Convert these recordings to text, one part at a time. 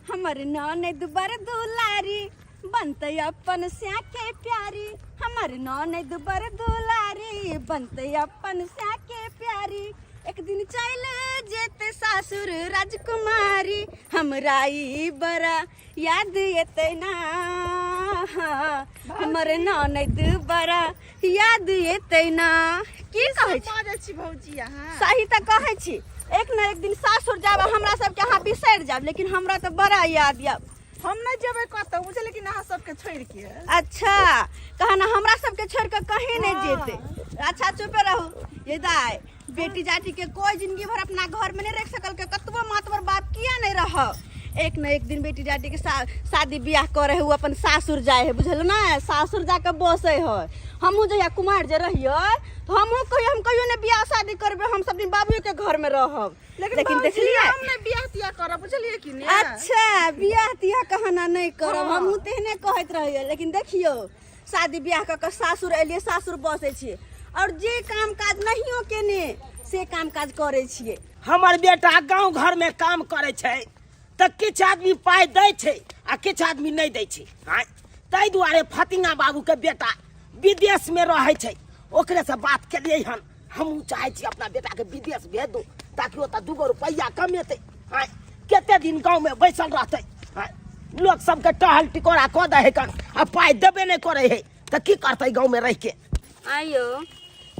हमर ननद बड़ दुलारी बनतै अपन स्याके प्यारी। हमर ननद बड़ दुलारी बनतै अपन स्याके प्यारी। एक दिन चल जेतै सासुर राजकुमारी, हमरा ई बड़ा याद एतै ना। हमर ननद बड़ा याद एतै ना। की कहै छी? बाजै छी भौजी अहाँ? सही तऽ कहै छी। एक न एक दिन सासुर जाब, हमरा सबके अहाँ बिसरि जायब, लेकिन हमरा तऽ बड़ा याद आयब। हम नहि जेबै कतहु, बुझलियै कि अहाँ सबके छोड़ि के। अच्छा, कहा ना हमरा सबके छोड़ के कहीं नहीं जेते। अच्छा, चुपे रहू। ये दाई, बेटी जाति के कोई जिंदगी भर अपना घर में नहीं रख सकल के, कतबो मातबर बाप किया नहीं रह, एक न एक दिन बेटी जाति के शादी ब्याह करे है, उ अपन सासुर जाए है, बुझल ना? सासुर जाके बसे है। हमहूँ जहिया कुमार जे रहियै तो हमहूँ कहियो, हम कहियो नहीं ब्याह शादी करबे, हम सब दिन बाबू के घर में रहब। लेकिन लेकिन भौजी, देखलियै? हम नहि बियाह तियाह करब, बुझलियै कि नहि? अच्छा, बियाह तियाह कहना नहीं करब। हाँ। हमहूँ तेहने कहैत रहियै, लेकिन देखियौ, शादी बियाह कऽ कऽ सासुर एलियै, सासुर बसै छियै और जे काम काज नहियो केने से काम काज करै छियै। हमर बेटा गांव घर में काम करे छै तऽ किछु आदमी पाइ दै छै आ किछु आदमी नहि दै छै। आँय, ताहि दुआरे फतिंगा बाबू के बेटा विदेश में रहै छै, ओकरे से बात केलियै हन। हमहूँ चाहै छी अपना बेटा के विदेश भेज दू ताकि ओतऽ दूगो रुपैआ कमेतै। आँय, कते दिन गाँव में बैसल रहतै? आँय, लोक सबके टहल टिकोरा कऽ दै है कन आ पाइ देबे नहि करै है, तऽ की करतै गाँव में रहि के? आइयो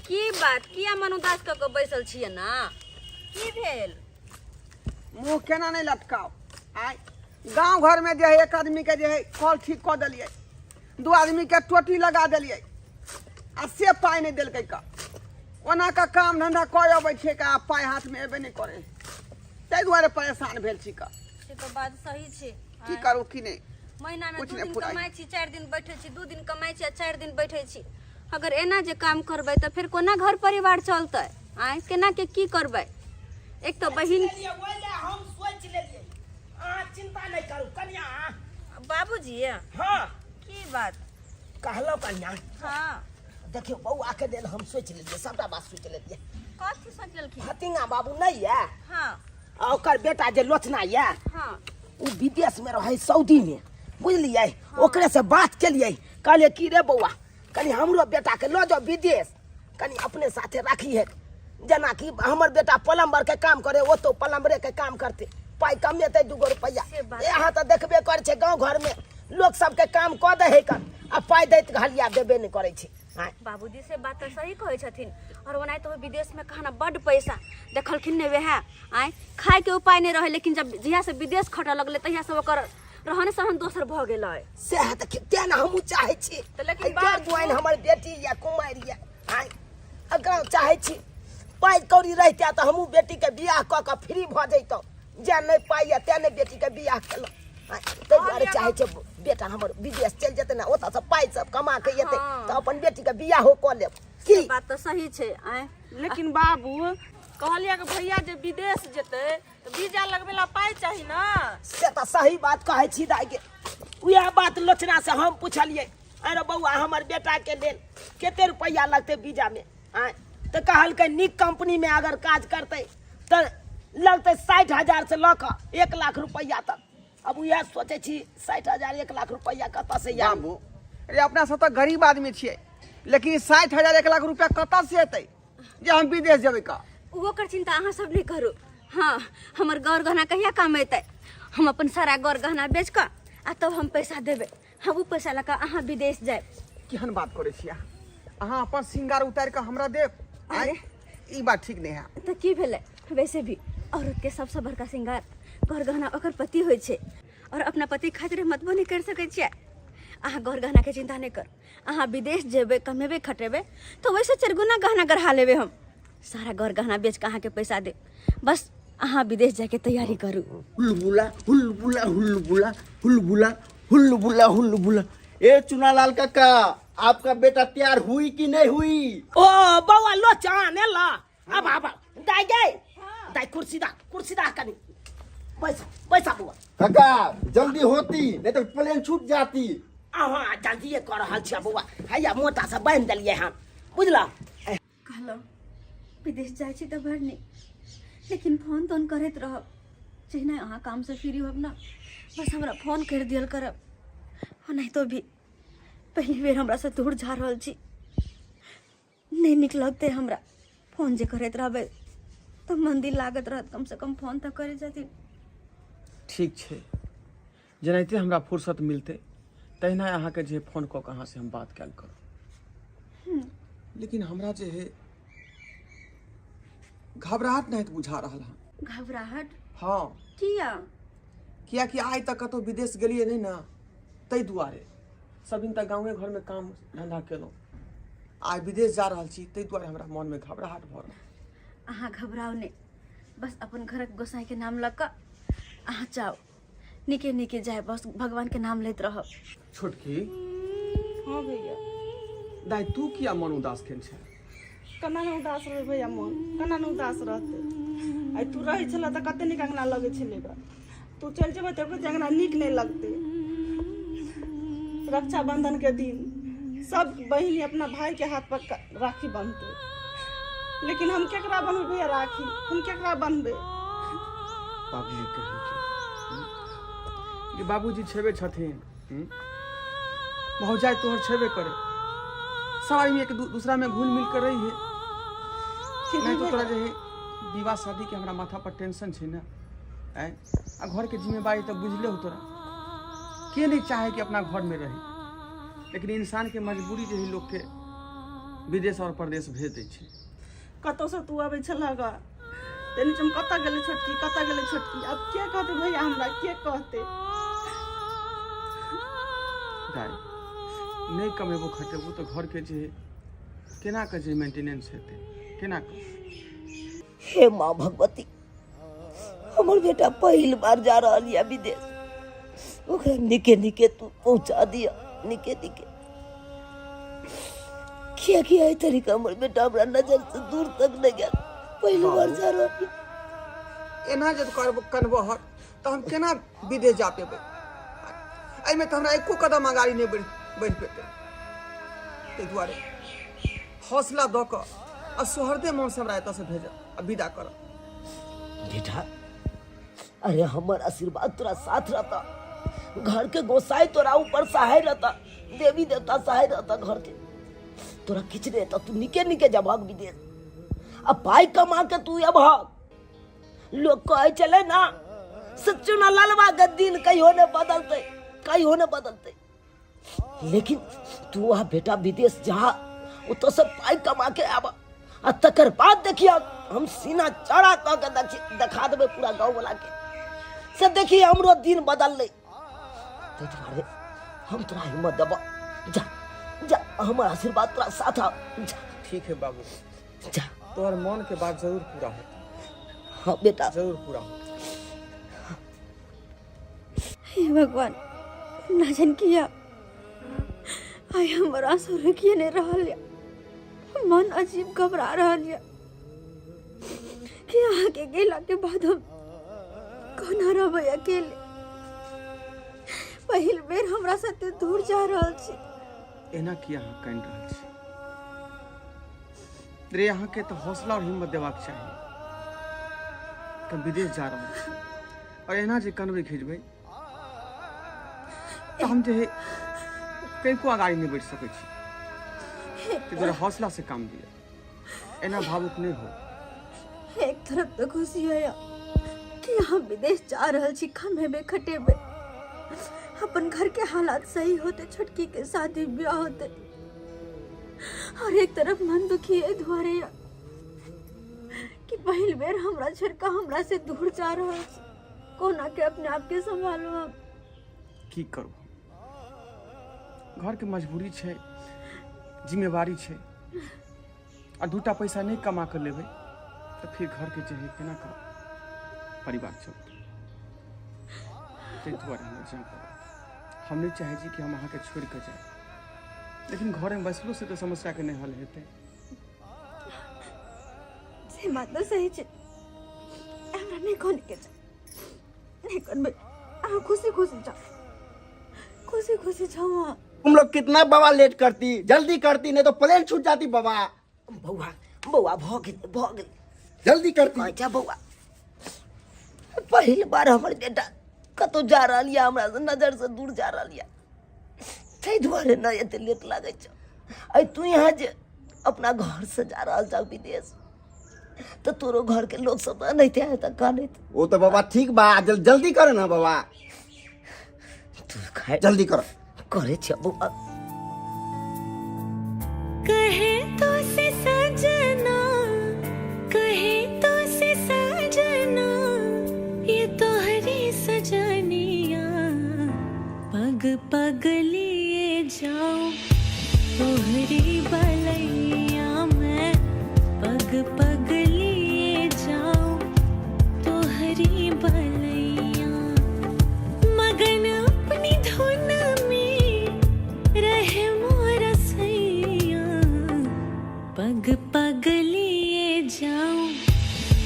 की बात, किया मन उदास कऽ कऽ बैसल छियै ना? की भेल? मुँह केना नहि लटकाउ? आय, गाँव घरमे जे है, एक आदमीके जे है कल ठीक कऽ देलियै, दू आदमीके टोटी लगा देलियै आ से पाइ नहि देलकै। का ओना का काम धंधा कऽ अबै छै का, आ पाइ हाथमे एबे नहि करै, ताहि दुआरे परेशान भेल छी का। से तऽ बात सही छै। की करू की नहि, महीना में कुछ 2 नहि दिन फुराइ। कमाइ छी, 4 दिन बैठे छी, 2 दिन कमाइ छी आ 4 दिन बैठे छी। अगर एना जे काम करबै तऽ फेर कोना घर परिवार चलतै? आँय, केना के की करबै? एक तऽ बहिन लेलियै, ओहि लए हम सोचि लेलियै, अहाँ चिंता नहि करू कनिया। बाबूजी। हाँ। की बात? कहलहुँ कनिया। हाँ। देखियौ, बौआ के लेल हम सोचि लेलियै, सबटा बात सोचि लेलियै। कथी सोचि लेलखिन? फतिंगा बाबू नहि यऽ? हाँ। आ ओकर बेटा जे लोचना यऽ, हाँ, ओ विदेश में रहै, सऊदी में, बुझलियै? ओकरे से बात केलियै, कहलियै की रे बौआ, कनि हमरो बेटा के लऽ जाओ विदेश, कनि अपने साथे राखी है। जेनाकि हमर बेटा प्लम्बर के काम करे, ओतो प्लम्बरे के काम करते, पाइ कमेतै दूगो रुपैआ। से बात। यहाँ तऽ देखबे करै छै, गाँव घर में लोक सबके काम कऽ दै है कन आ पाइ दैत घलिया देबे नहि करै छै। आँय। बाबूजी, से बात तऽ सही कहै छथिन। और ओनाहितो विदेश में कहाँ बड्ड पैसा देखलखिन ने वएह। आँय, खाय के उपाय नहि रहै, लेकिन जब जहिया से विदेश खटऽ लगलै तहिया से ओकर रहन सहन दोसर भऽ गेलै। सएह तऽ तें ने हमहूँ चाहै छी। तऽ लेकिन एहि बाबू- जुआइन हमर बेटी यऽ, कुमारि यऽ। आँय, अगर चाहै छी पाइ कौड़ी रहिते तऽ हमहूँ बेटीके बियाह कऽ कऽ फ्री भऽ जैतहुँ। जे नहि पाइ यऽ तें नहि बेटीके बियाह केलहुँ। आँय, ताहि दुआरे चाहै छै बेटा हमर विदेश चलि जेतै ने, ओतऽसँ पाइ सब कमा के एतै हाँ। तऽ अपन बेटीके बियाहो कऽ लेब। की बात तऽ सही छै। आँय। लेकिन बाबू, कहलियै कि भैया जे विदेश जेतै तऽ वीजा लगबै ला पाइ चाही ने। से तऽ सही बात कहै छी दाइ गे। उएह बात लोचना से हम पुछलियै, अरे बौआ, हमर बेटा के लेल कते रुपैआ लगतै वीजा में? आँय, तऽ कहलकै नीक कंपनी में अगर काज करतै तऽ लगतै 60,000 से लऽ कऽ 1 लाख रुपैआ तक। अब उएह सोचै छी, 60,000 1 लाख रुपैआ कतऽ से आनू? बाबू अरे, अपना सब तऽ गरीब आदमी छियै, लेकिन 60,000 1 लाख रुपया कतऽ से एतै जे हम विदेश जेबै का? ओकर चिंता अहाँ सब नहि करू। हाँ, हमर गौर गहना कहिया काम एतै? हम अपन सारा गौर गहना बेच कऽ आ तब हम पैसा देबै। हाँ, ओ पैसा लऽ कऽ अहाँ विदेश जायब। केहन बात करै छियै अहाँ? अहाँ अपन श्रृंगार उतारि कऽ हमरा देब? आँय, ई बात ठीक नहि है। तऽ की भेलै? वैसे भी औरत के सबसँ बड़का श्रृंगार गौर गहना ओकर पति होइ छै, और अपना पति खातिर हम मतबो नहि करि सकै छियै। अहाँ गौर गहनाके चिंता नहि करू। अहाँ विदेश जेबै, कमेबै खटेबै तऽ ओहिसँ चारि गुना गहना गढ़ा लेबै। हम सारा गौर गहना बेच कऽ अहाँके पैसा देब, बस अहाँ विदेश जायके तैयारी करू। हुलबुला हुलबुला हुलबुला हुलबुला हुलबुला हुलबुला। ए चुनालाल काका, आपका बेटा तैयार हुई कि नहीं हुई? ओ बौआ लोचन, एला? आब आब दाइ गै दाइ, कुर्सी दा, कुर्सी दा, कनि बैस, बैसा बौआ। काका, जल्दी होती, नहीं तो प्लेन छूट जाती। अहाँ जल्दिए कऽ रहल छियै बौआ। हैया मोटा से बान्हि देलियै हन, बुझलऽ? कहलहुँ विदेश जाइ छी तऽ बड़ नीक, लेकिन फोन तोन करैत रहब। जहिना अहाँ कामसँ फ्री होब ने, बस हमरा फोन कर दियल करब। ओनाहितो भी पहली बेर हमरा से दूर जा रहल छी, नहीं नीक लगते हमरा। फोन जे करैत रहबै तऽ मन दिल लागत रहत, कम से कम फोन तऽ करै छथिन। ठीक छै, जेनाहिते हमरा फुर्सत मिलतै तहिना अहाँके जे फोन कऽ कऽ अहाँसँ हम बात कयल करब। लेकिन हमरा जे है घबराहट नहीं बुझा रहल हन। घबराहट? हाँ। किया? कियाकि आइ तक कतहु विदेश गेलियै नहि ने, ताहि दुआरे सब दिन तक गाँवे घरमे काम धन्धा केलहुँ। आइ विदेश जा रहल छी, ताहि दुआरे हमरा मनमे घबराहट भऽ रहल। अहाँ घबराउ नहि, बस अपन घरक गोसाईके नाम लऽ कऽ अहाँ जाउ, नीके नीके जाय, बस भगवानके नाम लैत रहब। छोटकी। हाँ भैया। दाइ, तू किया मन उदास केने छै? केना नहि उदास रहै भैया मन, केना नहि उदास रहतै? आइ तू रहै छलह तऽ कते नीक अङ्गना लगै छलै ग। तू चलि जेबै तऽ एको अङ्गना नीक नहि लगतै। रक्षाबंधन के दिन सब बहिनी अपना भाई के हाथ पर राखी बन्हतै, लेकिन हम केकरा बन्हबै भैया राखी? हम केकरा बन्हबै? बाबूजी कही के जे बाबूजी छेबे छथिन, भौजाई तोहर छेबे करे, सब आदमी एक दूसरा में घुल मिल कर रही है। नहीं तो तोरा जे है विवाह शादी के हमरा माथा पर टेंशन छै ने, आँय, आ घर के जिम्मेवारी तऽ बुझले हो तोरा। के नहीं चाहे कि अपना घर में रही, लेकिन इंसान के मजबूरी जे है लोग के विदेश और परदेश भेज दै छै। कतौसँ तू अबै छलह ग तनी हम कतऽ गेलै छोटकी, कतऽ गेलै छोटकी? आब के कहतै भैया हमरा, के कहतै? दाइ, नहि कमेबो खटेबो तऽ घरके जे केना कऽ जे मेंटेनेंस हेतै, केना कऽ? हे माँ भगवती, हमर बेटा पहिल बार जा रहल यऽ विदेश, ओकरा नीके नीके तू पहुँचा दिया, नीके नीके। कियाकि एहि तरीका हमर बेटा हमरा नजर से दूर तक नहीं गेल, पहिल बार जा रहल यऽ। एना जब करब कनबहक तऽ हम केना विदेश जा पेबै? एहिमे तऽ हमरा एको कदम अगाड़ी नहि बढ़ि पेतै। ताहि दुआरे हौसला दऽ कऽ आ सोहरदे मोनसँ हमरा एतऽसँ भेजब आ विदा करब। बेटा, अरे हमर आशीर्वाद तोरा साथ रहता, घर के गोसाई तोरा ऊपर सहाय रहता, देवी देवता सहाय रहता घर के, तोरा किछु नहीं हेतौ। तू निके निके जबहक विदेश आ पाई कमा के तू अबहक। लोग कहै छलै ना, सच्चू ना ललवा के दिन कहियो ने बदलतै, कहियो ने बदलतै, लेकिन तू वहाँ बेटा विदेश जा, ओतऽ से पाई कमा के आब आ तकर बाद देखिए हम सीना चौड़ा कऽ के देखा देबै पूरा गाँव वाला के, से देखिए हमरो दिन बदललै। ताहि दुआरे हम तोरा हिम्मत देबऽ, जा जा, हमर आशीर्वाद तोरा साथ आ, जा। ठीक है बाबू। जा। तोहर मन के बात जरूर पूरा होतै। हाँ बेटा। जरूर पूरा होतै। हे भगवान, ना जान किया आइ हमर आंसू रुकिए नहीं रहल या, मन अजीब घबरा रहल या कि अहाँके गेला के बाद हम कोना रहबै अकेले। पहिल बेर हमरा साथे दूर जा रहल छी। एना किया अहाँ कानि रहल छी रे? अहाँके तऽ हौसला और हिम्मत देबाक चाही कि हम विदेश जा रहल छी, और एना जे कनबै खिजबै तऽ हम जे है कनिको अगाड़ी नहि बढ़ि सकै छी। ताहि दुआरे हौसला से काम लिअ, एना भावुक नहि हो। एक तरफ तो खुशी है कि हम विदेश जा रहल छी, कमेबे खटेबे, अपन घर के हालात सही होते, छोटकी के शादी ब्याह होते, और एक तरफ मन दुखी है दुआरे कि पहिल बेर हमरा छोड़का हमरा से दूर जा रहल छी, कोना के अपने आप के संभालू हम? की करू, घर के मजबूरी छै, जिम्मेवारी छै, आ दूटा पैसा नहि कमा कऽ लेबै तऽ फिर घरके जे है केना कऽ परिवार चलतै? ताहि दुआरे हमरा जाय पड़त। हम नहि चाहै छी कि हम अहाँके छोड़ि कऽ जाय, लेकिन घरमे बैसलो से तऽ समस्याके नहि हल हेतै। से बात तऽ सही छै, हमरा नहि कहने के छै, नहीं करबे। अहाँ खुशी खुशी जाओ, खुशी खुशी जाओ अहाँ। तुम लोग कितना बाबा लेट करती, जल्दी करती, नहीं तो प्लेन छूट जाती बाबा। बौआ, बौआ, भऽ गेल, भऽ गेल। जल्दी करती। अच्छा बौआ, पहिल बार हमर बेटा कतहु जा रहल यऽ हमरा से नजर से दूर जा रहल यऽ ताहि दुआरे ने एते लेट लागै छै आइ तू यहाँ जे अपना घर से जा रहल छह विदेश तऽ तोरो घर के लोग सब एनाहिते हेतऽ कानैत ओ तो बाबा ठीक बा जल्दी करे ना बाबा तू खाय जल्दी करो करे छै बौआ कहे तो से सजना कहे तो से सजना ये तोहरी सजनिया पग पग लिए जाऊं तोहरी बलैया मैं पग पग लिए जाऊं तोहरी बलैया मगन अपनी धुन में रहे मोर सैया पग पग लिए जाऊं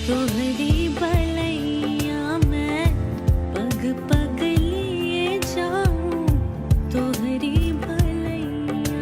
तोहरी बलैया मैं पग पग लिए जाऊं तोहरी बलैया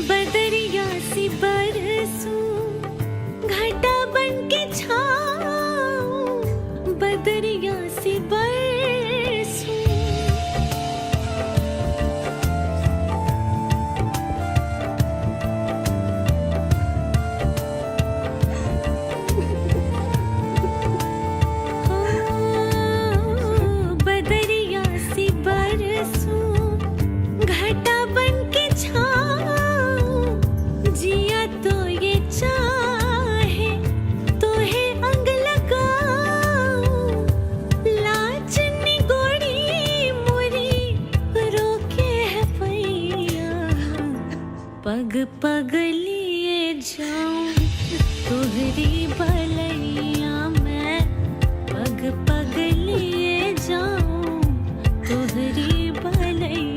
बदरिया सी बरसूं घटा बन के छाऊं बदरिया सी बरसूं ओ बदरिया सी बरसूं घटा बन के छाऊं जिया तो ये चाहे तो है अंग लगाऊं लाज निगोड़ी मोरी रोके है पैया पग पग लिए जाऊं तोहरी बलैया मैं पग पग लिए जाऊं तोहरी बलैया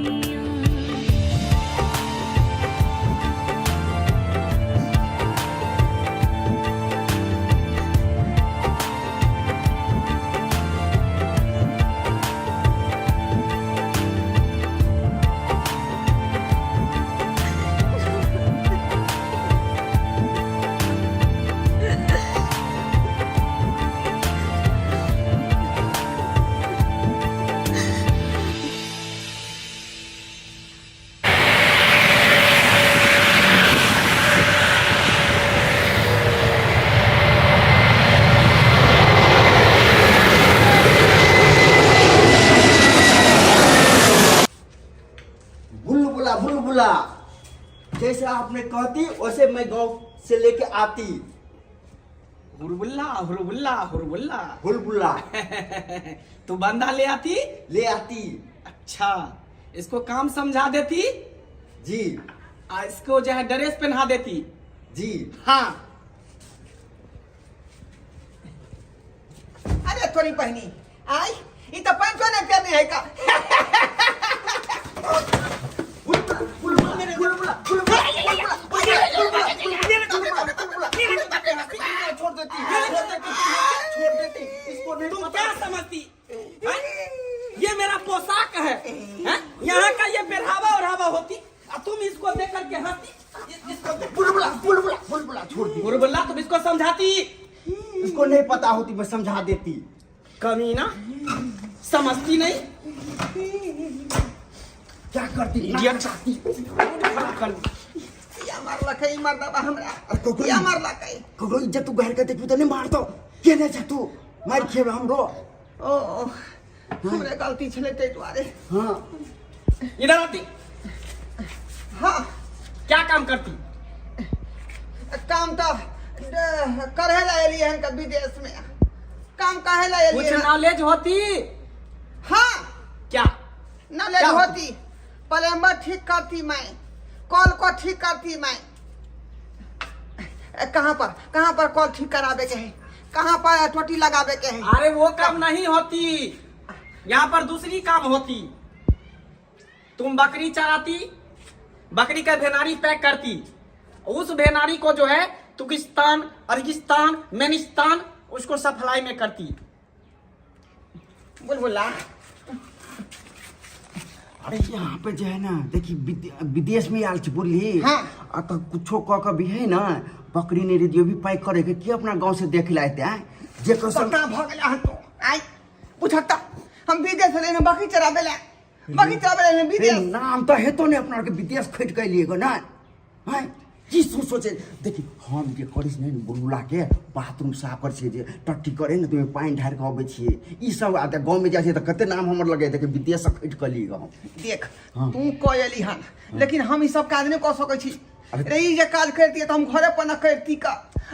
बुलबुला बुलबुला जैसे आपने कहती वैसे मैं गांव से लेके आती हुरबुल्ला हुरबुल्ला हुरबुल्ला बुलबुला तू बंदा ले आती ले आती अच्छा इसको काम समझा देती जी आ इसको जो है ड्रेस पहना देती जी हाँ अरे तोरी बहनी आई ई तो 500 ने पेरने है का छोड़ देती छोड़ देती छोड़ देती इसको नहीं तुम क्या समझती हैं? ये मेरा पोशाक है, हैं? यहाँ का ये पहरावा ओढ़ावा होती और तुम इसको देख करके हंसती इसको बुलबुला बुलबुला बुलबुला छोड़ दी बुलबुला तुम इसको समझाती इसको नहीं पता होती मैं समझा देती कमीना समझती नहीं क्या करती इडियट कर दी। या मारलकै ई मर्दबा हमरा अरे कोको या मारलकै ककरो इज्जत तू गैर के देखबी त नहीं मारतो के नहीं छ तू मार खेब हमरो ओ हमरे गलती छलै ताहि दुआरे हाँ इधर आती हाँ क्या काम करती काम तऽ करे ला एलियै हन का विदेश में काम काहे ला कुछ एलियै हन नॉलेज होती हाँ क्या नॉलेज क्या होती प्लम्बर ठीक करती मैं, कल को ठीक करती मैं। कहाँ पर कल ठीक करावे के है, कहाँ पर टोटी लगावे के है? अरे वो काम नहीं होती, यहाँ पर दूसरी काम होती। तुम बकरी चराती, बकरी का भेनारी पैक करती, उस भेनारी को जो है तुर्किस्तान, अरगिस्तान, मेनिस्तान उसको सप्लाई में करती। बुलबुला अरे यहाँ पे जे है ना देखी विदेश में आयल छी बुझली। हाँ। आ तो कुछो क के भी है ना बकरी नहीं रेडियो भी पैक करे के की अपना गांव से देख लाते हैं जे कसम पता भ गेल अहाँ तो आइ पूछत हम विदेश लेने बकरी चराबे ला, बकरी चराबे ला विदेश। नाम तो हेतो ने अपना के विदेश खट के लिए गो ना हैं की सोचे। देखी हम जे करिस नहीं बुलबुला के बाथरूम साफ कर छियै, जे टट्टी करे ने तुम्हें पानि ढारि के अबै छियै ई सब। आ गाँव में जाइ छियै तऽ कते नाम हमर लगे। देखी विदेश से खटि के लिए हम। देख हाँ। तू कऽ एली हन, लेकिन हम ई सब काज नहि कऽ सकै छी। अरे- रे ई जे काज करितियै तऽ हम घरे पर न करिती का।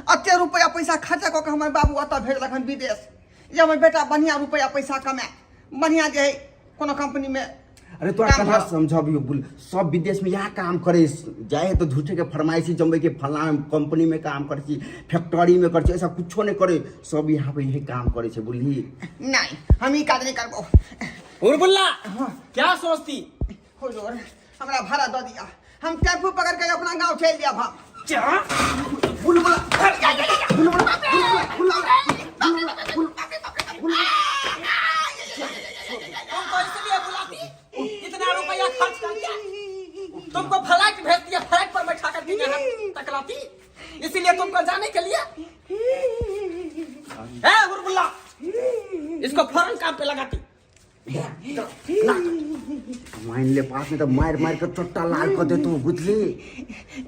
एते रुपया पैसा खर्चा कऽ के हमर बाबू एतऽ भेजलक हन विदेश जे हमर बेटा बढ़िया रुपया पैसा कमाए, बढ़िया जे है कोनो कंपनी में। अरे तोरा काम कहाँ कर। समझबियो बुल, सब विदेश में यहाँ काम करे जाए है तो झूठे के फरमाइशी जमबे के फलाना कंपनी में काम करे छी, फैक्ट्री में करे छी, ऐसा कुछो नहीं करे, सब यहाँ पे यही काम करे छे बुझली। नहीं हम ई काज नहीं करबो। उर्बुल्ला क्या सोचती? हुजूर हमरा भाड़ा दऽ दिया, हम टेम्पू पकड़ के अपना गांव चलि जायब हम। क्या? बुलबुला बुलबुला बुलबुला बुलबुला तुमको इसलिए बुलाती, इतना रुपया खर्च कर दिया, तुमको फ्लाइट भेज दिया, फ्लाइट पर बैठा करके यहाँ तक लाती, इसीलिए तुमको जाने के लिए। ए उर्बुल्ला इसको फौरन काम पे लगाती। मान ले पास में तो मार मार के चट्टा लाल कर देतो बुझली।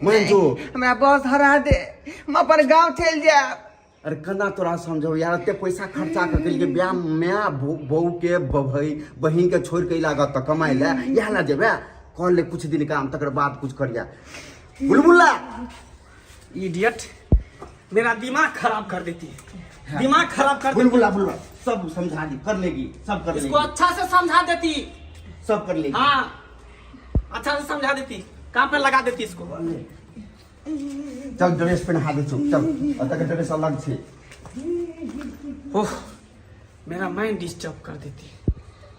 मान जो हमरा बस हरा दे, हम अपन गांव चलि जायब। अरे केना तोरा समझौ यार, एते पैसा खर्चा कर के ब्याह माय बहू के भई बहिन के छोड़ के लागत त कमाइ ले इएह ला जेबे कर ले कुछ दिन काम तकर बाद कुछ करिया। बुलबुला इडियट मेरा दिमाग खराब कर देती है, दिमाग खराब कर देती। बुलबुला बुलबुला सब समझा दी, कर लेगी सब कर इसको लेगी। अच्छा से समझा देती, सब कर लेगी। हाँ अच्छा से समझा देती, काम पे लगा देती इसको। चल ड्रेस पहना दे चल, अतः के ड्रेस अलग छे। ओह मेरा माइंड डिस्टर्ब कर देती,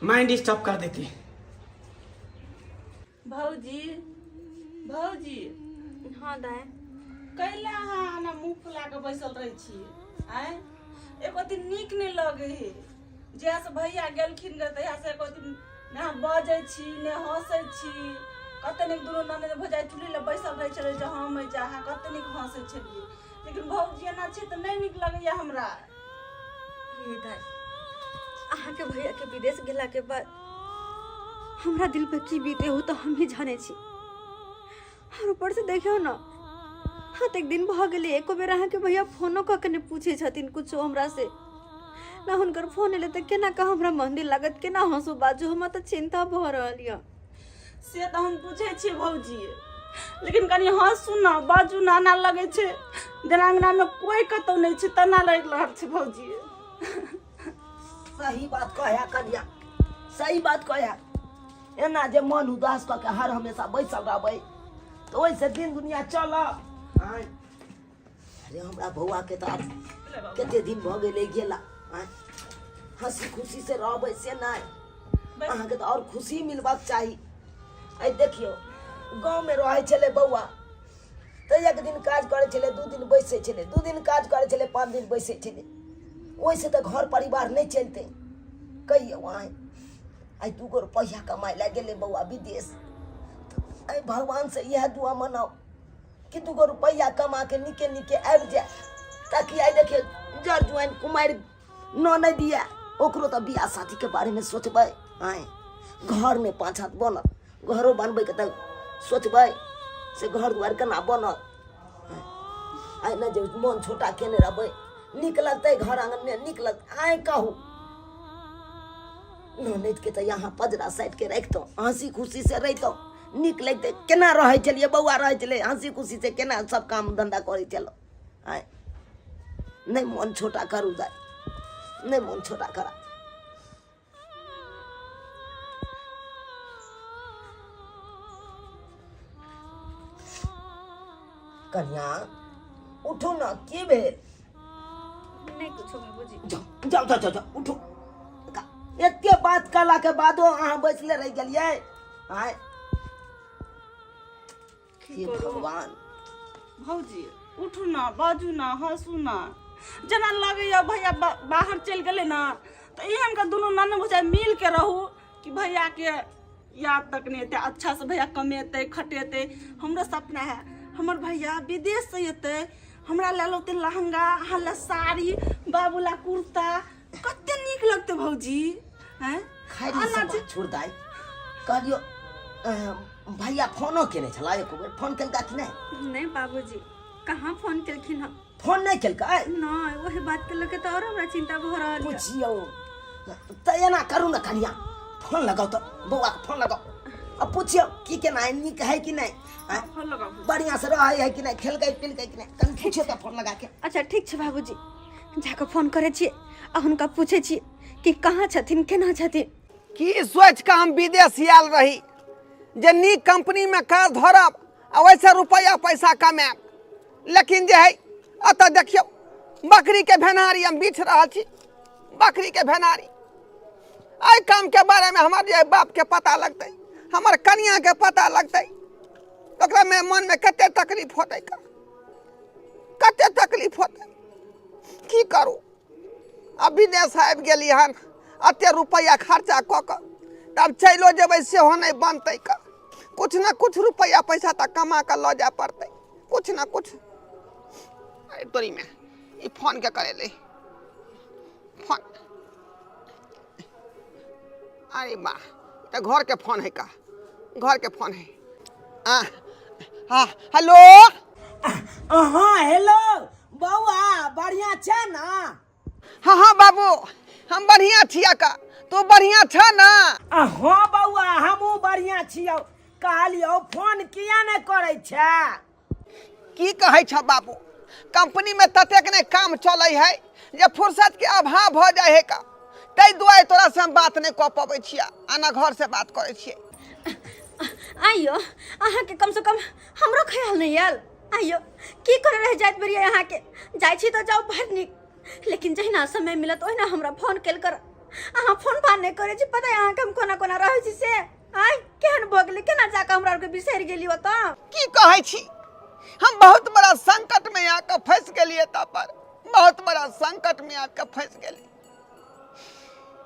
माइंड डिस्टर्ब कर देती। भौजी भौजी। हाँ दाय। कैला अहाँ एना मुँह फुला के बैसल रहै छी? आँय एको दिन नीक नहि लगै है। जहिया से भैया गेलखिन गे तहिया से एको दिन ने अहाँ बजै छी ने हँसै छी। कते नीक दुनू ननद भौजाइ चुल्ही लग बैसल रहै छलै जे हम जे अहाँ कते नीक हँसै छलियै, लेकिन भौजी एना छै तऽ नहि नीक लगैया हमरा। हे दाय अहाँके भैया के विदेश गेला के बाद हमरा दिल पर की बीते हो तो हम ही जाने छी। और ऊपर से देखियो ना, हाँ तो एक दिन भऽ गेलै एको बेर अहाँके भैया फोनो कऽ के नहि पूछै छथिन कुछो हमरा से ना। हुनकर फोन एलै तऽ केना कऽ हमरा मंदिर लागत, केना हँसू बाजू, हमरा तऽ चिंता भऽ रहल यऽ। से तऽ हम बुझै छियै भौजी, लेकिन कनि हँसू ने बाजू ने, एना लगै छै जेना अङ्गनामे कोइ कतहु नहि छै तेना लागि रहल छै भौजी। सही बात कहया कनिया, सही बात कहया। एना जे मन उदास कऽ के हर हमेशा बैसल रहबै तऽ ओहिसँ दिन दुनिया चलत। आँय अरे हमरा बौआ के तऽ आब कते दिन भऽ गेलै गेला। आँय हंसी खुशी से रहबै से नहि, अहाँके तऽ आओर खुशी मिलबाक चाही। आइ देखियौ गाँवमे रहै छलै बौआ तऽ एक दिन काज करै छलै 2 दिन बैसै छलै, 2 दिन काज करै छलै 5 दिन बैसै छलै। ओहिसँ तऽ घर परिवार नहि चलतै। कहियौ आँय आइ 2 गो रुपैआ कमाइ लए गेलै बौआ विदेश, आइ भगवानसँ इएह दुआ मनाउ कि 2 गो रुपैआ कमा के नीके नीके आबि जाए, ताकि आइ देखियौ जर जुआइन कुमारि ननदि दिया ओकरो तऽ बियाह शादीके बारेमे सोचबै। आँय घरमे 5 हाथ बनत, घरो बनबैके तऽ सोचबै से घर दुआरि केना बनत। आइ ने जे मन छोटा केने रहबै नीक लगतै घर आङ्गनमे नीक लगतै। आँय कहू ननदिके तऽ यहाँ पजरा साइडके राखितहुँ, हँसी खुशी से रहितहुँ नीक लगतै। केना रहै छलियै बौआ, रहै छलै हँसी खुशी से केना सब काम धन्धा करै छलहुँ। आँय नहि मन छोटा करू दाइ, नहि मन छोटा करा। कन्या उठू न की भेल नहि कुछो बाबूजी जाओ जाओ जाओ जाओ जाओ, उठू एते बात कहला के बादो अहाँ बैसले रहि गेलियै आँय हे भगवान भौजी उठू ना बाजू ना हंसू ना जेना लगैया भैया बाहर चलि गेलै ना तऽ एहन के दुनू ननद भौजाइ मिल के रहू कि भैया के याद तक नहि एतै अच्छा से भैया कमेतै खटेतै हमरो सपना है हमर भैया विदेश से एतै हमरा लए लौतै लहंगा अहाँ लए साड़ी बाबू लए कुर्ता कते नीक लगतै भौजी हैं खैर ई सब बात छोड़ दाइ कहलियो भैया फोनो केने छला एको बेर फोन केलका कि नहि नहि बाबूजी कहाँ फोन केलखिन हँ फोन नहि केलकै नहि ओहि बात के लऽ के तऽ आओर हमरा चिन्ता भऽ रहल यऽ बुझियौ तऽ एना करू ने कनिया फोन लगाउ तऽ बौआके फोन लगाउ आ पुछियौ की केना है नीक है कि नहि आँय? फोन लगाउ बढ़िआँ से रहै है कि नहि खेलकै पिलकै कि नहि कनि पुछियौ तऽ फोन लगा के अच्छा ठीक छै बाबूजी जाकऽ फोन करै छियै आ हुनका पूछै छियै कि कहाँ छथिन केना छथिन की सोचि कऽ हम विदेश आयल रही जे नीक कंपनीमे काज धरब आ ओहिसँ रुपैआ पैसा कमायब लेकिन जे है एतऽ देखियौ बकरीके भेनारी हम बिछ रहल छी बकरीके भेनारी एहि कामके बारेमे हमर जे बापके पता लगतै हमर कनियाके पता लगतै ओकरामे मनमे कते तकलीफ होतै कते तकलीफ होतै की करू आ विदेश आबि गेली हन एते रुपैआ खर्चा कऽ कऽ तब चलिओ जेबै सेहो नहि बनतै कऽ किछु ने किछु रुपैआ पैसा तऽ कमा कऽ लऽ जाय पड़तै किछु ने किछु अरे तोरीमे ई फोन के करेलै फोन अरे वाह तऽ घरके फोन है का घरके फोन है आ हाँ हेलो हाँ हेलो बौआ बढ़िया छै ना हाँ हाँ बाबू हम बढ़िया छिया का तू बढ़िया छ ना हाँ बौआ हमहूँ बढ़िया छियौ कहलियौ फोन किया नहि करै छै की कहै छ बाबू कंपनी में ततेक ने काम चलै है जे फुर्सत के अभाव भऽ जाइ है का ताहि दुआरे तोरा से हम बात नहि कऽ पबै छिया आ ना घर से बात करै छियै आइयो अहाँके कमसँ कम हमरो ख्याल नहि आयल आइयो की करे रह जाइत बेरिया अहाँके जाइ छी तऽ जाउ बड़ नीक लेकिन जहिना समय मिलत ओहिना हमरा फोन कयल कर अहाँ फोन फान नहि करै छी पता है अहाँके हम कोना कोना रहै छी से आइ केहन भऽ गेलै केना जाकऽ हमरा आरके बिसरि गेली ओतऽ की कहै छी हम बहुत बड़ा संकट में आके फंस गेलियै एतऽ पर बहुत बड़ा संकट में आके फंस गेली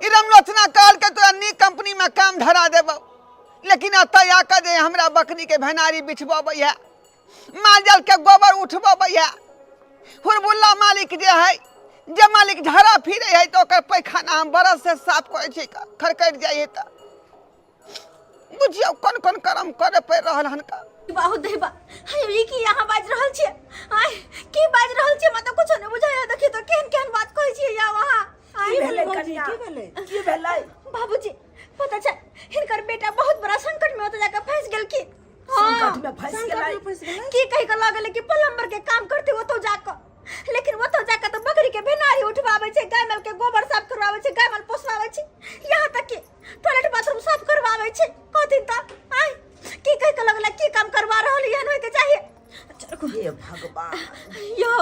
ई रामलोचना कहलकै तोरा नीक कंपनी में काम धरा देबौ लेकिन एतऽ आके जे हमरा बकरी के भेनारी बिछबबै है माल जाल के गोबर उठबबै है हुरबुल्ला मालिक जे है जे मालिक झड़ा फिरे है तऽ ओकर पैखाना हम बरस से साफ करै छी खरकटि जाइ है तऽ बुझियौ कोन कोन कर्म करे पड़ि रहल हन का बहुत देबा हाय ई की यहाँ बाजि रहल छियै आय की बाजि रहल छियै मतलब कुछो नहि बुझाइया देखियौ तऽ केहन केहन बात कहै छियै या वहाँ आय की भेलै भौजी, कनिया की भेलै? की भेलै बाबूजी पता छै हिनकर बेटा बहुत बड़ा संकट में ओतऽ जाके फंसि गेलखिन हाँ। संकट में फंसि गेलै संकटमे फँसि गेलै की कहि कऽ लगलै कि प्लम्बर के काम करते ओतौ जाकऽ लेकिन ओतौ जाकऽ तऽ बकरी के भेनारी उठबाबै छै गाय माल के गोबर साफ करवाबै छै गाय माल पोसबाबै छै यहाँ तक कि टॉयलेट बाथरूम साफ करवाबै छै कहथिन तऽ आय की कहि कऽ लगलै की काम करवा रहल एहन होइके चाहिए हे भगवान यौ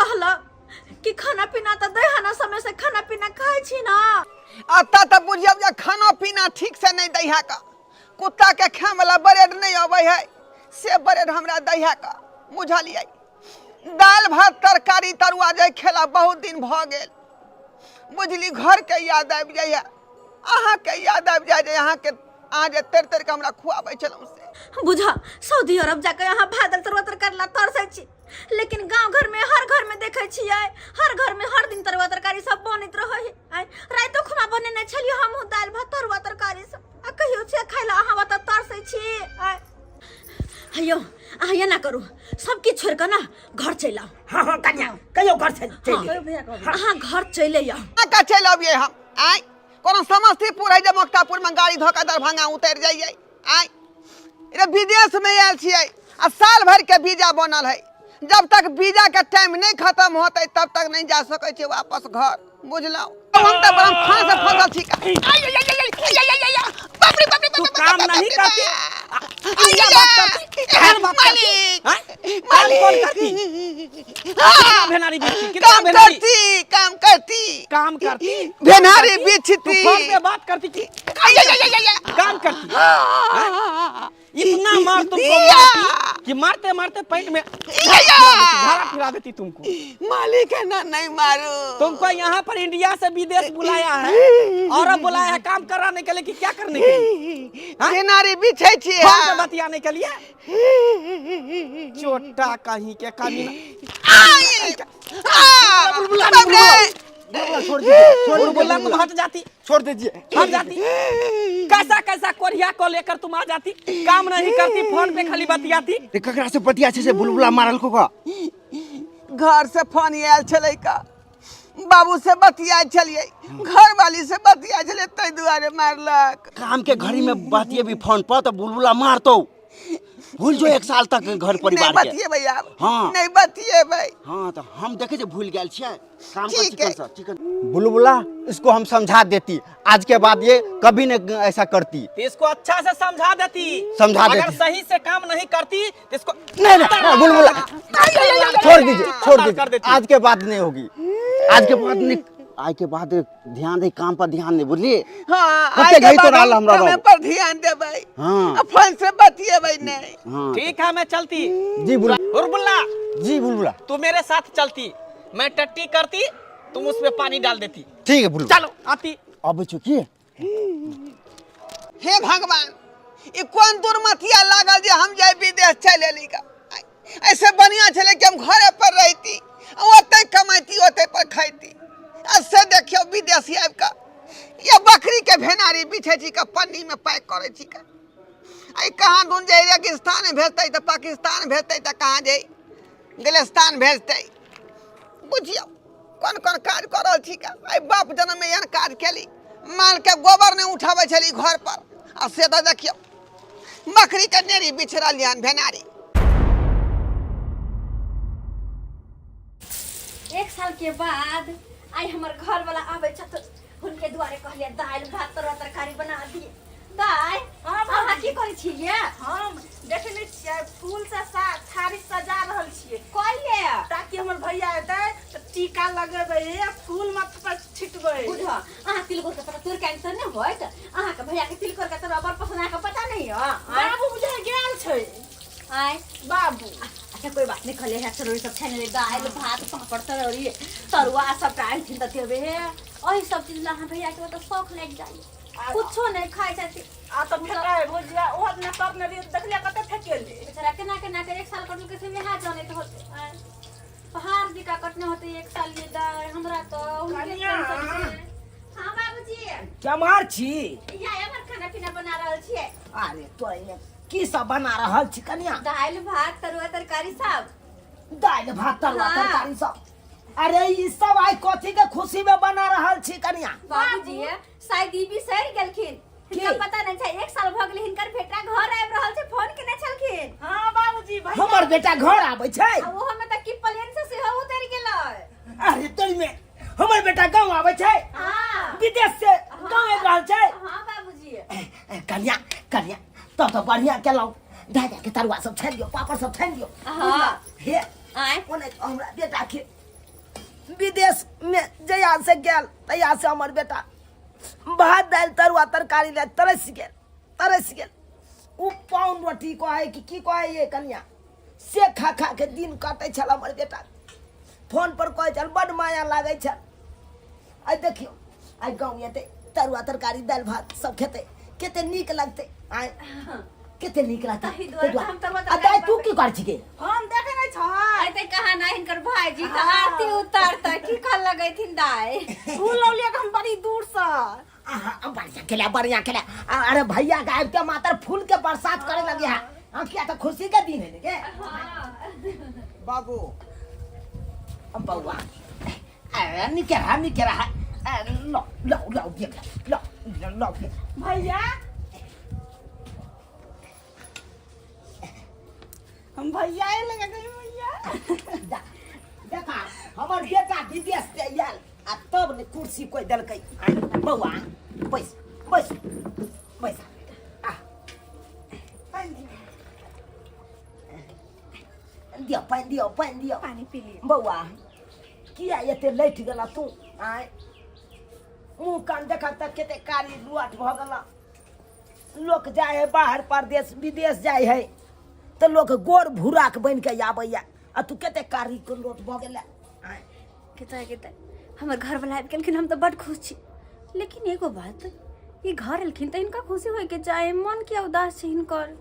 कहला कि खाना पीना तऽ दै ना समय से खाना पीना खाइ छी ना एतऽ तऽ बुझियौ जे खाना पीना ठीक से नहि दै है का कुत्ता के खाय वाला ब्रेड नहि अबै है से ब्रेड हमरा दै है का बुझलियै दालि भात तरकारी तरुआ जे खेला बहुत दिन भऽ गेल बुझली घरके याद आबि जाइए अहाँके याद आबि जाय जे अहाँके अहाँ जे तर तर के हमरा खुआबै छलहुँ से बुझा सऊदी अरब जाके यहाँ भात दाल तरुआ तरकारी ला तरसै छी लेकिन गांव घर में हर घर में देखै छियै हर घर में हर दिन तरुआ तरकारी सब बनैत रहै है आइ राइतो खुना बनेने छलियै हमहूँ दालि भात तरुआ तरकारी सब आ कहियो छै खाय ला अहाँ ओतऽ तरसै छी आइ हैयौ अहाँ एना करू सब किछु छोड़ि कऽ ने घर चलि आउ हाँ हाँ कन्या कहियो घर चलि चलि कहियो भैया कहबै अहाँ घर चलि आउ अहाँके चलि अबियै हम आँय कोनो समस्तीपुर है जे मुक्तापुरमे गाड़ी धऽ कऽ दरभंगा उतरि जइयै आँय रे विदेशमे आयल छियै आ साल भरिके वीजा बनल है जब तक वीजा के टाइम नहीं खत्म होते तब तक नहीं जा सकै छियै वापस घर बुझलहुँ हम तऽ बड़ा फांस फंसल छी आय, आय, आय, आय, आय, आय, आय, आय, बाप रे, बाप रे, तू बाप रे, काम बाप रे, नहीं बाप रे, करती आय, आ, आय, बात करती आय, एहन बात करती मालिक हाँ? मालिक काम कौन करती? कितना भेनारी बिछती? कितना काम भेनारी करती, काम करती, काम करती, भेनारी करती? बिछती। तू फोन पे बात करती कि काम करती? हाँ? इतना मार तुमको मारती कि मारते मारते पेंट में झाड़ा फिरा देती तुमको। मालिक है ना, नहीं मारो। तुमको यहाँ पर इंडिया से विदेश बुलाया है और अब बुलाया है काम कराने के लिए कि क्या करने के लिए? हाँ? भेनारी बिछै छी। फोन पे बतियाने के लिए? चोटा कहीं के कमीना। छोड़ दीजिए, छोड़ बुलबुला, तुम हट जाती, छोड़ दीजिए, हट जाती। कैसा कैसा कोरिया को लेकर तुम आ जाती, काम नहीं करती, फोन पे खाली बतियाती। रे ककरा से बतिया छै से बुलबुला मारल को का? घर से फोन आयल छलै का, बाबू से बतिया छलियै, घर वाली से बतिया छलियै, ताहि दुआरे मारलक। काम के घड़ी में बतिये भी फोन पर तो बुलबुला मारतो। भूल जो एक साल तक घर परिवार नहीं के। बतियेबै आब। हाँ। नहीं बतियेबै। हाँ, तो हम देखे जे भूल गेल छियै काम कर। ठीक चिकन है। सर, चिकन बुलबुला, इसको हम समझा देती, आज के बाद ये कभी न ऐसा करती। तो इसको अच्छा से समझा देती। समझा अगर देती। सही से काम नहीं करती तो इसको नहीं नहीं, बुलबुला छोड़ दीजिए, छोड़ कर दीजिए। देती। आज के बाद नहीं होगी, आज के बाद नहीं। आज के बाद ध्यान दे, काम पर ध्यान दे, बुझलिए? हाँ, कते आइ के घड़ी बाद तोरा हम हमरा कामे रहो। पर ध्यान देबै। हाँ। आ फोन से बतियेबै नहीं। हाँ। ठीक है, मैं चलती। जी बुलबुला। बुलबुला। जी बुलबुला। तू मेरे साथ चलती, मैं टट्टी करती, तुम उसमें पानी डाल देती। ठीक है बुलबुला। चलो आती। अब चुकी। हे भगवान, ई कोन दुर्मतिया लागल जे हम जाय विदेश चलि एली गा। ऐसे बढ़िया छलै कि हम घरे पर रहती, ओतै कमैती, ओतै पर खैती। आ से देखियौ विदेशी आबि कऽ या बकरी के भेनारी बिछै छी कऽ पन्नी में पैक करै छी कऽ। आई कहाँ दून जाय, रेगिस्तान भेजतै तऽ पाकिस्तान भेजतै तऽ कहाँ जाय गिलिस्तान भेजतै। बुझियौ कोन कोन काज कऽ रहल छी कऽ। आइ बाप जन्म में एहन काज केली, माल के गोबर नहि उठाबै छली घर पर, आ से तऽ देखियौ बकरी के नेरी बिछ रहल हन भेनारी। एक साल के बाद आई हमर घर वाला आबै छथि, हुनके दुआरे कहलियै दालि भात तरुआ तरकारी बना दिए। दाइ, अहाँ की करै छियै? हम देखे नहि छियै, फूल से थारी सजा रहल छियै। कइले? ताकि हमर भैया एतै तऽ टीका लगेबै आ फूल माथ पर छिटबै। बुझ, अहाँ तिलकोर के तरुआ तोड़ि के आनि तऽ नहि होइत? अहाँके भैया के तिलकोर के तरुआ बड़ पसंद, अहाँके पता नहि यऽ? बाबू बुझाइ गेल छै। आँय? बाबू। अच्छा कोई बात नहीं, कहले है चरौरी सब छानि ले, दालि भात पापड़ चरौरी तरुआ सबटा आनथिन तऽ देबै। हे, एहि सब चीज ला अहाँ भैया के तऽ शौख लागि जाइए, कुछो नहि खाइ छथिन। आ तऽ फेकाय भुजिया ओहो दिना करने रहियै, देखलियै कते फेकेलै। बेचारा केना केना के एक साल कटलकै से वएह जानैत होतै। आँय, पहाड़ जकाँ कटने होतै एक साल ये दाइ, हमरा तऽ हुनके कनिया। टेंशन छै। हाँ बाबूजी। केम्हर छी? या एम्हर खाना पीना बना रहल छियै। अरे तो एहिमे की सब बना रहल छी कनिया? दालि भात तरुआ तरकारी सब। दालि भात तरुआ हाँ। तरकारी सब। अरे ई सब आइ कथी के खुशी में बना रहल छी कनिया? बाबूजी शायद ई बिसरि गेलखिन, हिनका पता नहीं छै एक साल भऽ गेलै हिनकर बेटा घर आबि रहल छै, फोन केने छलखिन। हाँ बाबूजी, भैया। हमर बेटा घर आबै छै? आ ओहो में तऽ की प्लेन से सेहो उतरि गेलै। अरे तोरी में हमर बेटा गाँव आबै छै? हाँ। विदेश से गाँव आबि रहल छै? हाँ बाबूजी। कनिया, कनिया तब तऽ बढ़िया केलहुँ, दादा के तरुआ सब छानि दियौ, पापड़ सब छानि दियौ। हाँ। हे। आँय? ओने हमरा बेटा के विदेश में जहिया से गेल तहिया से हमर बेटा भात दालि तरुआ तरकारी लए तरसि गेल, तरसि गेल। ओ पाउन रोटी कहै कि की कहै ये कनिया, से खा खा के दिन काटै छल हमर बेटा। फोन पर कहै छल बड माया लागै छल। आइ देखियौ आइ गाँव एतै तरुआ तरकारी दालि भात सब खेतै, कते नीक लगतै। आइ कते नीक लगतै। ताहि दुआरे ताहि दुआरे। हम तरुआ आ तरकारी दाइ तू बनबै। की करै छिकै? हम देखे नहि छह। आइ कहाँ ना हिनकर भाईजी तऽ आरती उतारतै, की कह लगैथिन दाइ? फूल लौलियै हम बड़ी दूर से। आहा, बढ़िया खेला, बढ़िया खेला। अरे भैया के आबिते मात्र फूल के बरसात करे लगे है। हाँ, किया तऽ खुशी के दिन है ने के? बाबू। बौआ, अरे निके रहा, निके रहा। अरे, लो, लो, लो, देख, लो, लो, लो, देख। भैया, हम भैया लगे गए भैया। देखा हमर बेटा विदेश से आयल आ तब ने कुर्सी कोई देलकै। आइ, बौआ बैस, बैस, बैस। आ। दियौ, पानि दियौ, पानि दियौ। पानी पी लिअ। बौआ, किया एते लटि गेला तू? आँय, मुँह कान देखा तऽ कते कारी लुआट भऽ गेला। लोक जाइ है बाहर परदेश विदेश जाइ है तऽ लोक गोर भूराक बनि के आबैया, आ तू कते कारी के लोट भऽ गेला। आँय केता केता हमर घरवला आबि गेलखिन, हम तऽ बड्ड खुश छी। लेकिन एगो बात, ई घर एलखिन तऽ हिनका खुशी होइके चाही, मन किया उदास छै हिनकर?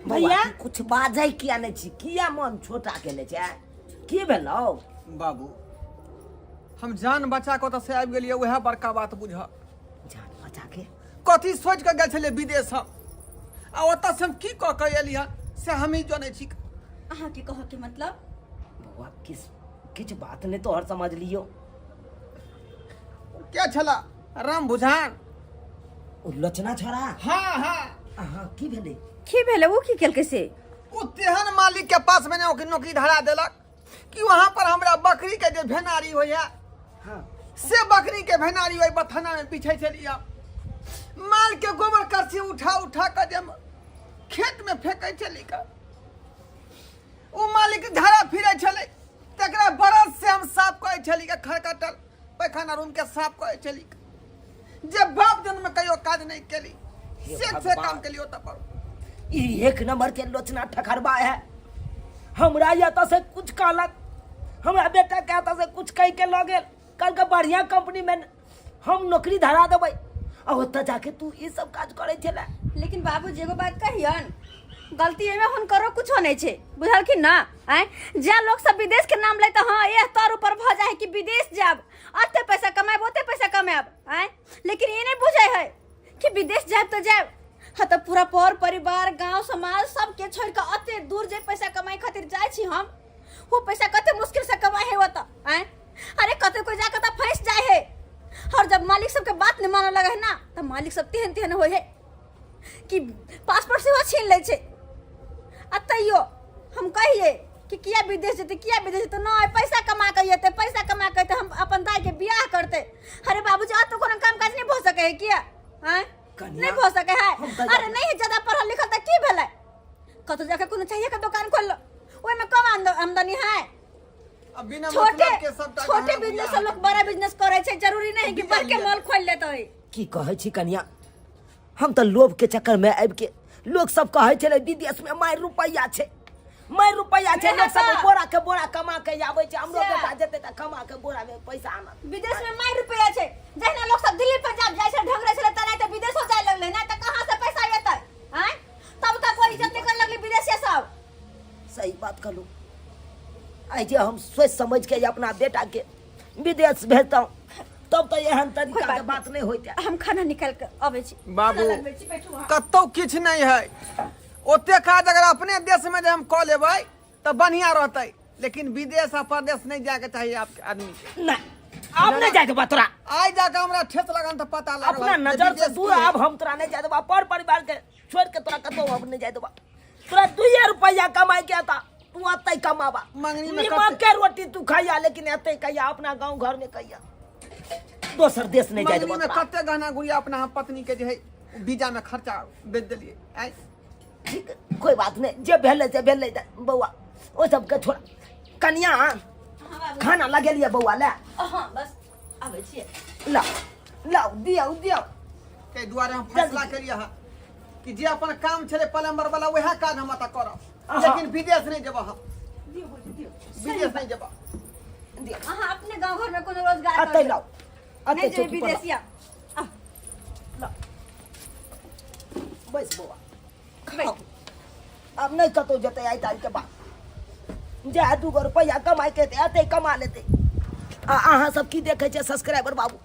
भैया कुछ बाजै किया नहि छी? किया मन छोटा केने छै? की भेलौ बाबू? हम जान बचा कऽ ओतऽ से आबि गेलियै, उएह बड़का बात बुझ। जान बचा के कथी सोचि कऽ गेल छलियै विदेश हम, आ ओतऽ से हम की कऽ कऽ एलियै हन से हमही जनै छी। अहाँके कहऽके मतलब? बौआ, किस किछु बात नहि तोहर समझ लियौ। के छला राम बुझान? ओ लोचना छोड़ा? हाँ हाँ। अहाँ की भेलै? की भेलै? ओ की केलकै से? ओ तेहन मालिक के पास में नौकरी नौकरी धरा देलक कि वहां पर हमरा बकरी के जे भेनारी होइया, से बकरी के भेनारी ओहि बथाना में बिछै छलियै। माल के गोबर करसी उठा उठा के जे खेत में फेंकै छली का, ओ मालिक झाड़ा फिरै छलै तकरा बरस से हम साफ करै छली के, खरकटल पैखाना रूम के साफ करै छली, जे बाप जन्म में कहियो काज नहीं केली हे से भगवान। काम केली ओतऽ पर। ई एक नंबर के लोचना ठकरबा है। हमरा एतऽ से कुछ कहलक, हमरा बेटा के एतऽ से कुछ कहि के लऽ गेल, कहलक बढ़िया कंपनी में हम नौकरी धरा देबै, आ ओतऽ जाके तू ई सब काज करै छले। लेकिन बाबूजी, एगो बात कहियन, गलती एहिमे हुनकरो कुछो नहि छै, बुझलखिन ना? आँय, जे लोक सब विदेश के नाम ले तऽ हाँ एह तोर ऊपर भऽ जाइ है कि विदेश जायब, एते पैसा कमायब, ओते पैसा कमायब। आँय, लेकिन ई नहि बुझै है कि विदेश जायब तऽ जायब, हाँ तऽ पूरा पर परिवार गांव समाज सबके छोड़ के एते दूर जे पैसा कमाए खातिर जाइ छी हम, वो पैसा कते मुश्किल से कमाए है ओतऽ। आँय, अरे कते कोई जाके तऽ फंस जाए है, और जब मालिक सबके बात नहीं मानऽ लगे है ना तऽ मालिक सब तेहन तेहन होइ है कि पासपोर्ट सेहो छीन लै छै। आ तैयो हम कहिए कि किया विदेश जेतै, किया विदेश जेतै? नहि, पैसा कमा के एतै, पैसा कमा के एतै, हम अपन दाई के बियाह करतै। अरे बाबूजी, आ तो कोनो काम काज नहीं भऽ सकै है किया? आँय, कनिया, नहीं भऽ सकै है। हम तऽ अरे नहीं है ज्यादा पढ़ल लिखल तऽ की भेलै? कतौ जाके कोनो चाहिए के दुकान खोल लो, ओहिमे कम आमदनी है। अब बिना छोटे मतलब के सबटा छोटे गहना बिजनेस गुड़िया से लोग बड़ा बिजनेस करे छै, जरूरी नहीं कि बड़के मॉल खोल लेतै। की कहै छी कनिया, हम तऽ लोभ के चक्कर में आबि के, लोग सब कहै छलै विदेश में मारि रुपैआ छै, मारि रुपैआ छै, लोग सब बोरा के बोरा कमा के आबै छै, हमरो बेटा जेतै तऽ कमा के बोरा में पैसा आनत। विदेश में मारि रुपैआ छै, जहिना लोग सब दिल्ली पंजाब जाइ छै, ढंगरे छलै तेनाहिते तऽ विदेशो जाय लगलै ना, तऽ कहाँ से पैसा एतै? आँय, तब तक कोई इज्जत नहीं करे लगलै विदेशिया सब। सही बात कहलू। आइ जे हम सोचि समझ के अपना बेटा के विदेश भेजतहुँ तब तऽ एहन तरीका के बात नहि होइते। हम खाना निकाल के अबै छी। बाबू, खाना लगबै छी, बैठू अहाँ। कतौ किछु नहि है, ओते काज अगर अपने देश में जे हम कऽ लेबै तऽ बढ़िया रहतै, लेकिन विदेश आ परदेश नहीं जाके चाहिए आपके आदमी के। नहीं, आब नहीं जाए देबा तोरा। आइ जाके हमरा ठेस लगन तऽ पता लागल अपना जे नजर से विदेश दूर की है। आब हम तोरा नहीं जाए देबा, पर परिवार के छोड़ के तोरा कतौ अब नहीं जाए देबा। तोरा 2 रुपया कमाई के आता, तू अतै कमाबा। मंगनी में नीमक कते- के रोटी तू खाइया, लेकिन एतै कहिया अपना गांव घर में कहिया, दोसर देश नहीं जाए मंगनी देबा में तोरा। कते गहना गुड़िया अपना हम पत्नी के जे है बीजा में खर्चा बेच देलिए। आइ ठीक, कोई बात नहीं, जे भेलै से भेलै। बौआ, ओ सबके छोड़। कनिया, खाना लगेलिए बौआ ले? हाँ, बस आबै छियै। लाओ लाओ, दियौ दियौ। ताहि दुआरे हम फैसला केलिए हँ कि जे अपन काम छलै प्लम्बर वाला, वएह काज हम एतऽ करब, लेकिन विदेश नहीं जेबऽ हम, विदेश नहीं जेबऽ। अहाँ अपने गांव घर में कोनो रोजगार अतै करियौ। लाओ, अतै नहीं जेबै चौकी पर लाओ। विदेशिया। बैस बौआ, खाओ। आब नहीं कतौ जेतै आइ ताल के बाद, जे 2 गो रुपैआ कमाइ के हेतै एतै कमा लेतै। आ अहाँ सब की देखै छियै सब्सक्राइबर बाबू,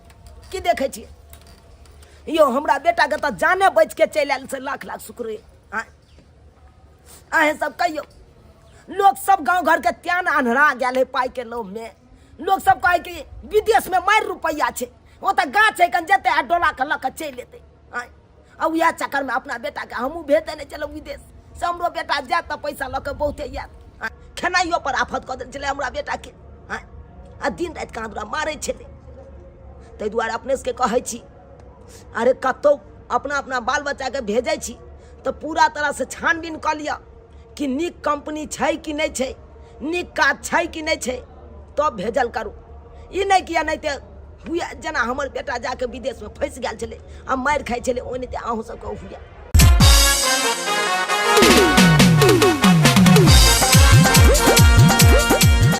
की देखै छियै यौ? हमरा बेटा के तऽ जाने बचि के चलि आयल से लाख लाख शुक्र। आँय, अहें सब कहियौ, लोक सब गाँव घर के त्यान अन्हरा गेल है पाइ के लोभ में। लोक सब कहै कि विदेश में मारि रुपैआ छै, ओतऽ गाछ है कन जेतै आ डोला के लऽ के चलि एतै। आँय, आ उएह चक्करमे अपना बेटाके हमहूँ भेज देने छलहुँ विदेश से, हमरो बेटा जायत तऽ पैसा लऽ कऽ बहुते आयत। आँय, खेनाइयो पर आफत कऽ देने छलै हमरा बेटाके। आँय, आ दिन राति कहाँ दुरा मारै छलै। ताहि दुआरे अपने सबके कहै छी, अरे कतहु अपना अपना बाल बच्चाके भेजै छी तऽ पूरा तरहसँ छानबीन कऽ लिअ कि नीक कंपनी छै कि नहि छै, नीक काज छै कि नहि छै, तब भेजल करू। ई नहि कि एनाहिते हुए, जेना हमर बेटा जाके विदेशमे फँसि गेल छलै आ मारि खाइ छलै, ओनाहिते अहूँ सबके हुए।